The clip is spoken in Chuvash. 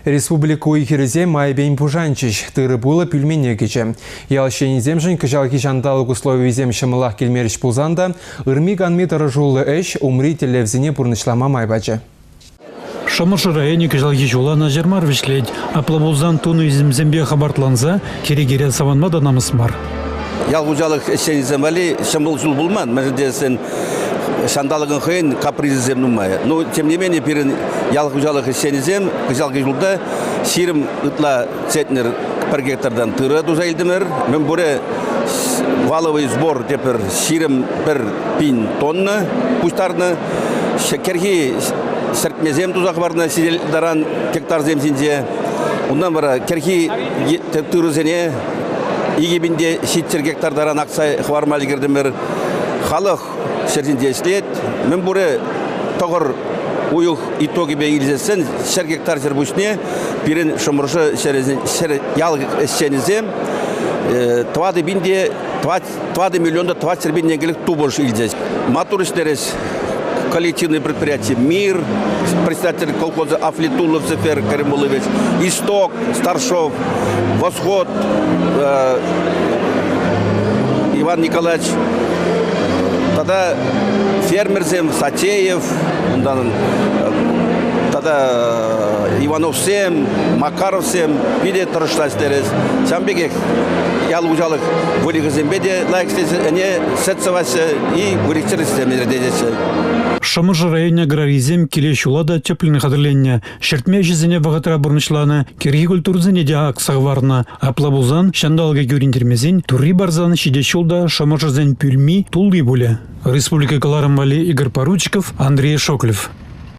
Республика уй-хирӗсем майӗпен пушанчӗҫ, тырӑ-пулӑ пӳлмене кӗчӗ. Ял ӗҫченӗсемшӗн кӑҫалхи ҫанталӑк условийӗсем ҫӑмӑлах килмерӗҫ пулсан та ырми-канми тӑрӑшуллӑ ӗҫ умри тӗллевсене пурнӑҫлама май пачӗ. Шӑмӑршӑ районӗ кӑҫалхи ҫула начар мар вӗҫлет. Апла пулсан тунӑ ӳсӗмсемпе хӑпартланса кӗрекере савӑнма та намӑс мар. Ял хуҫалӑх ӗҫченӗсем валли ҫӑмӑл ҫул пулман, мӗншӗн тесен ҫанталӑкӑн хӑйӗн капризӗсем нумай. Ну, тем не менее, пирӗн ял хуҫалӑх ӗҫченӗсем кӑҫалхи ҫулта 20 ытла центнер пӗр гектартан тырӑ туса илтӗмӗр. Мӗнпурӗ валовый сбор тепӗр 21 пин тонна пуҫтарнӑ. Кӗрхи сӗртмесем туса хӑварнӑ сидел таран гектарсем ҫинче. Унтан вара кӗрхи тырӑсене 2700 гектар таран акса хӑварма ӗлкӗртӗмӗр. Халӑх ҫӗр ҫинче ӗҫлет. Мӗнпурӗ тӑхӑр уйӑх итогӗпе илсессӗн 100 гектар ҫӗр пуҫне пирӗн Шӑмӑршӑ ҫӗр ял ӗҫченӗсем 4 пин те 4 миллион та 400 пин тенкӗлӗх тупӑш илчӗҫ. Маттур ӗҫлерӗҫ коллективное предприятие «Мир», председатель колхоза Афлитулов Зефер Каримулович, «Исток», Старшов, «Восход», Иван Николаевич тата фермерсем Сатеев, унтан тата Ивановсем, Макаровсем питӗ тӑрӑшса ӗҫлерӗҫ. Ҫавӑн пекех ял хуҫалӑх выльӑхӗсемпе те лайӑх ӗҫлесе ӗне сӗт сӑваҫҫӗ и выльӑх-чӗрлӗхсем ӗрчетеҫҫӗ. Шӑмӑршӑ районӗн аграрийӗсем киле ҫула та тӗплӗн хатӗрленнӗ. Ҫӗртме ӗҫӗсене вӑхӑтра пурнӑҫланӑ, кӗрхи культурӑсене те акса хӑварнӑ. Апла пулсан ҫанталӑка кӳрентермесен турри парсан ҫитес ҫул та шӑмӑршӑсен пӳлми тулли пулӗ. Республика кӑларӑм валли Игорь Поручиков, Андрей Шоклев.